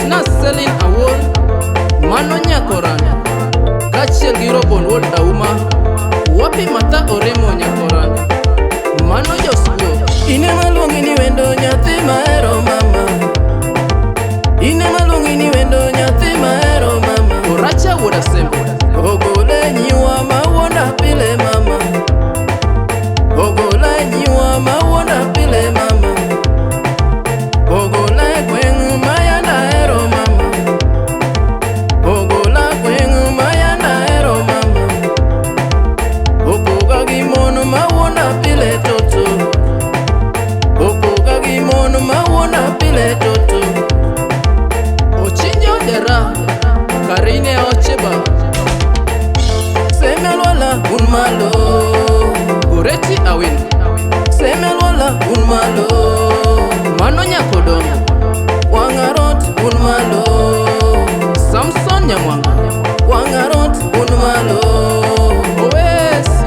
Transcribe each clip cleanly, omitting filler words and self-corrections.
Mosna Selin Awuor, mano Nyakoranda, kaachiel gi Robon Wuod Auma, Wapi Matha Oremo Nyakoranda, mano Joskuo. Ine maluongi ni wendo nyathi mahero mama. Ine maluongi ni wendo nyathi mahero mama. Oracha Wuod Asembo, Ogole nyiwa mawuonda pile mama. Ogola nyiwa mawuonda pile mama. Ogola e gweng' mayanda hero mama. Ogola gweng' mayanda hero mama. Opoga gi mon mawuonda pile toto. Opoga gi mon mawuonda pile toto. Ochinjo Dera, Karine Ocheba, Semelwala un malo. Goreti Awino, Semelwala un malo. mano Nyakodongo, Wangarot un malo. Samson Nyamwanga, Wangarot un malo. Owesi,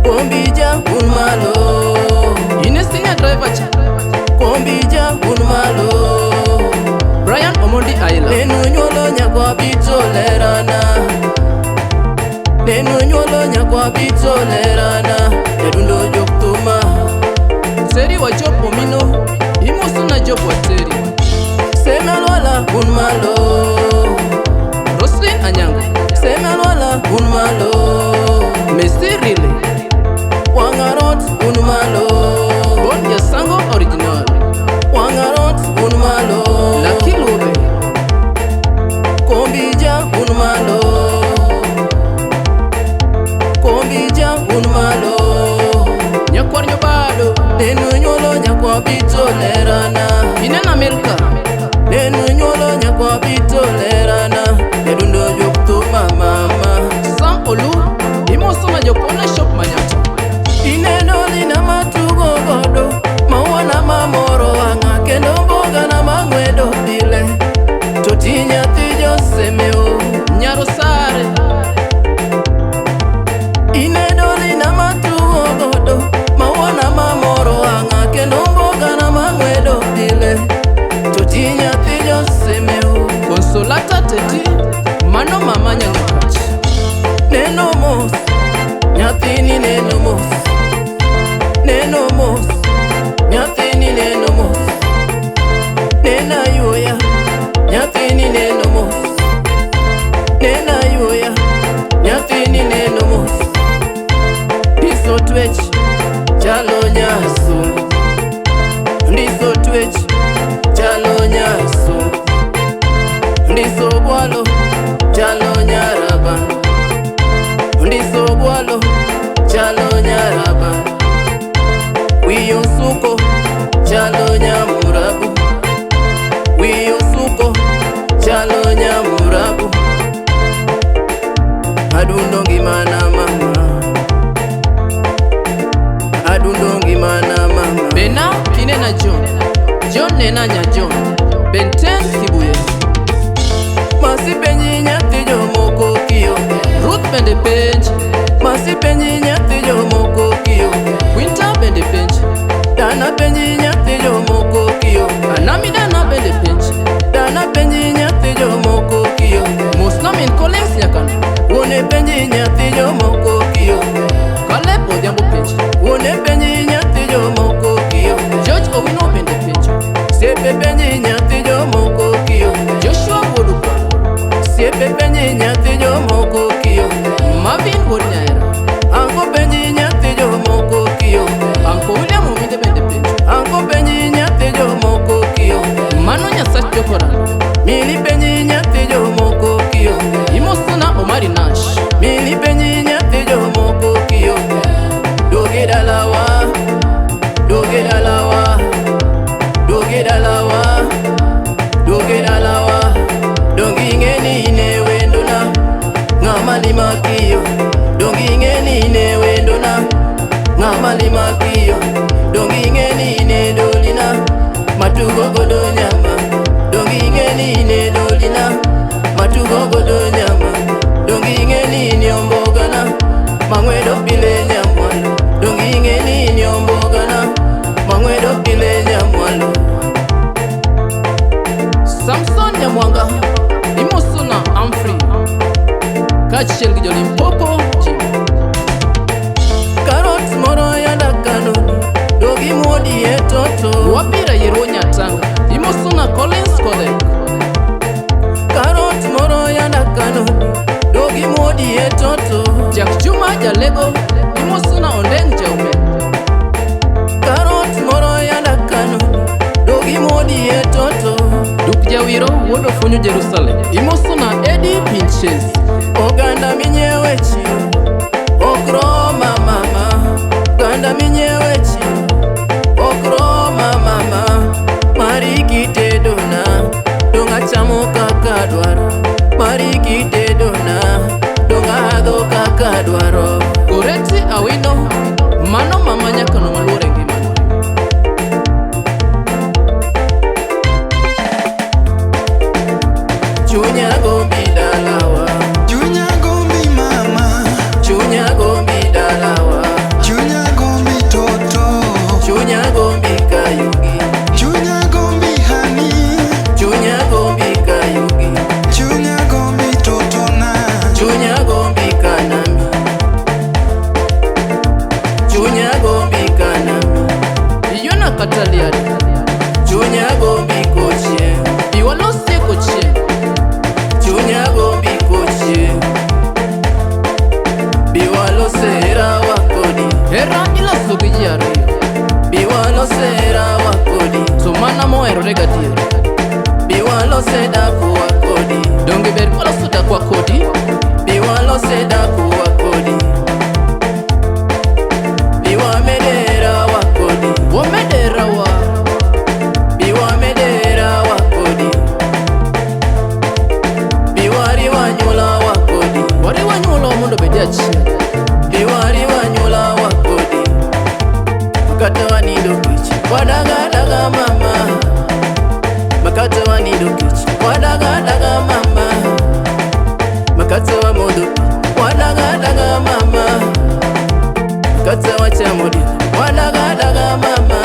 Kombija un malo. Ine senior driver cha, Kombija un malo. Brian Omondi Aila, Nenu nyuolo nyakwa bito lerana. Nenu nyuolo nyakwa bito lerana. Jadundo jok thuma. Teri wa Job Omino, imoso na Job Wateri, Semelwala un malo. Roslyn Anyango, Semelwala un malo. Messi Rile, Wangarot un malo. Bon Yasango Original, Wangarot un malo. Lucky Lube, Kombija un malo. Kombija un malo. Nyakwar Nyobado, Nenu nyuolo nyakwa bito lerana. Inena Milka, Nenu nyuolo nyakwa bito lerana. Jadundo jok thuma mama. Sam Olu, imoso na Jokona Shop Manyatta, Ineno lina matugo godo. Maua mamoro wang'a kendo mboga na mang'wedo pile. To ti nyathi josemeo. Nyaro Sare, Inedo lina matugo godo. Maua mamoro wang'a kendo mboga na mang'wedo pile. To ti nyathi josemeo. Consolata Teti, mano Mama Nyanyakach, Neno mos, nyathini neno mos. Neno mos, nyathini neno mos. Nena yuoya, nyathini neno mos. Nena yuoya, nyathini neno mos. Ndiso twech, chalo nyasungu. Ndiso twech, chalo nyasungu. Ndiso bwalo, chalo nyaraba. Ndiso bwalo, chalo nyaraba. Wiyo suko, chalo nyamurabu. Wiyo suko, chalo nyamurabu. Adundo ngimana mama. Adundo ngimana mama. Bena Kinena John, John Nena Nya John, Benten Kibuye, Masipenji nyathi jomoko kionge. Ruth bende penj, Masipenji nyathi jomoko kionge. Winter bende penj, Dana penji nyathi jomoko kionge. Anami Dana bende penj, Dana penji nyathi jomoko kionge. Mosna min Collins Nyakano, Wuone penji nyathi jomoko kionge. Caleb Odhiambo penj, Wuone penji nyathi jomoko kionge. George Owino bende penj, Siepe penji nyathi jomoko kionge. Joshua Wuod Ukwaro, Siepe penji nyathi jomoko kionge. Marvin Wuod Nyaera, Anko penji nyathi jomoko kionge. Anko William Ominde bende penj, Anko penji nyathi jomoko kionge. Mano Nyasach Jokoranda, Mili penji nyathi jomoko kionge. Imosona Omari Nash, Mili penji nyathi jomoko kionge. Duogi dalawa, duogi dalawa, duogi dalawa, duogi dalawa. Dongi ing'e ni in e wendona, ng'ama lima kiyo. Dongi ing'e ni in e wendona, ng'ama lima kiyo. Dongi ing'e ni in e dolina, matugo godo nyama. Dongi ing'e ni in e dolina, matugo godo nyama. Dongi ing'e ni in e ombogana, mang'wedo pile nyamwalo. Dongi ing'e ni in e ombogana, mang'wedo pile nyamwalo. Samson Samson Nyamwanga, imosona Humphrey kaachiel gi Jolimpopo ji. Karot moro yanda kanoni, dogi muodi e toto. Wabira Yerwo Nyatanga, imosona Collins Kodhek. Karot moro yanda kanoni, dogi muodi e toto. Jack Juma Jalego, imosona Ondeng Jaume. Karot moro yanda kanoni, dogi muodi e toto. Duk Jawiro wuod Ofunyu Jerusalem, imosona Eddie Pinches. Oganda minyiewe chiro, ok roma mama. Oganda minyiewe chiro, ok roma mama. Mariki tedona, donga chamo kaka dwaro. Mariki tedona, donga hadho kaka dwaro. Goreti Awino, mano mama nyakano maluor e ngimane. Chunya gombi dalawa, Chunya gombi mama, chunya gombi dalawa, chunya gombi toto, chunya gombi kayugi, chunya gombi hani, chunya gombi kayugi, chunya gombi totona, chunya gombi kanami, chunya gombi kanami, Iyona kata liare, chunya gombi kochie, iwalosie kochien. Chunya gombi kochie, biwalosera wakodi, Hera iloso gi ji ariyo, biwalosera wakodi, to mana moherore gadier. Biwalose daku wakodi. Donge ber kwaloso dakwa kodi? Biwalose daku wakodi, biwamedera wakodi, Wamedera wa, biwamedera wakodi, biwari wanyula wakodi, wari wanyuolo mondo obed achiel. Biwari wanyula wakodi. Makata wanindo kech, wadagadaga mama. Makata wanindo kech, wadagadaga mama. Makata wamodho pi, wadagadaga mama. Makata wachamo diel, wadagadaga mama.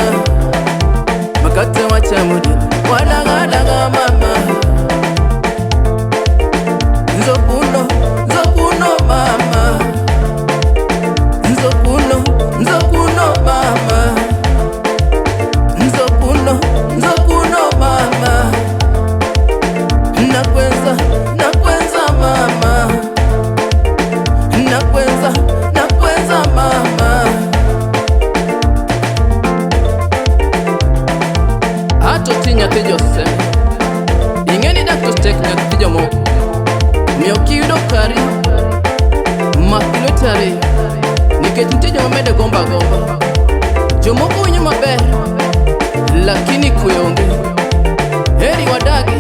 Makata wachamo diel, wadagadaga mama. Nzokuno, nzokuno mama. Nzokuno, nzokuno mama. Nzokuno, nzokuno mama. Nakwenza, nakwenza mama. Nakwenza, nakwenza mama. Ato ti nyathi Jose. Ing'e ni dak to tek nyathi jomoko. Omiyo kiyudo kari, mak gi lweti ariyo. Nikech nitie joma mede gombo agomba. Jomoko winjo maber, lakini kwe onge. Heri wadagi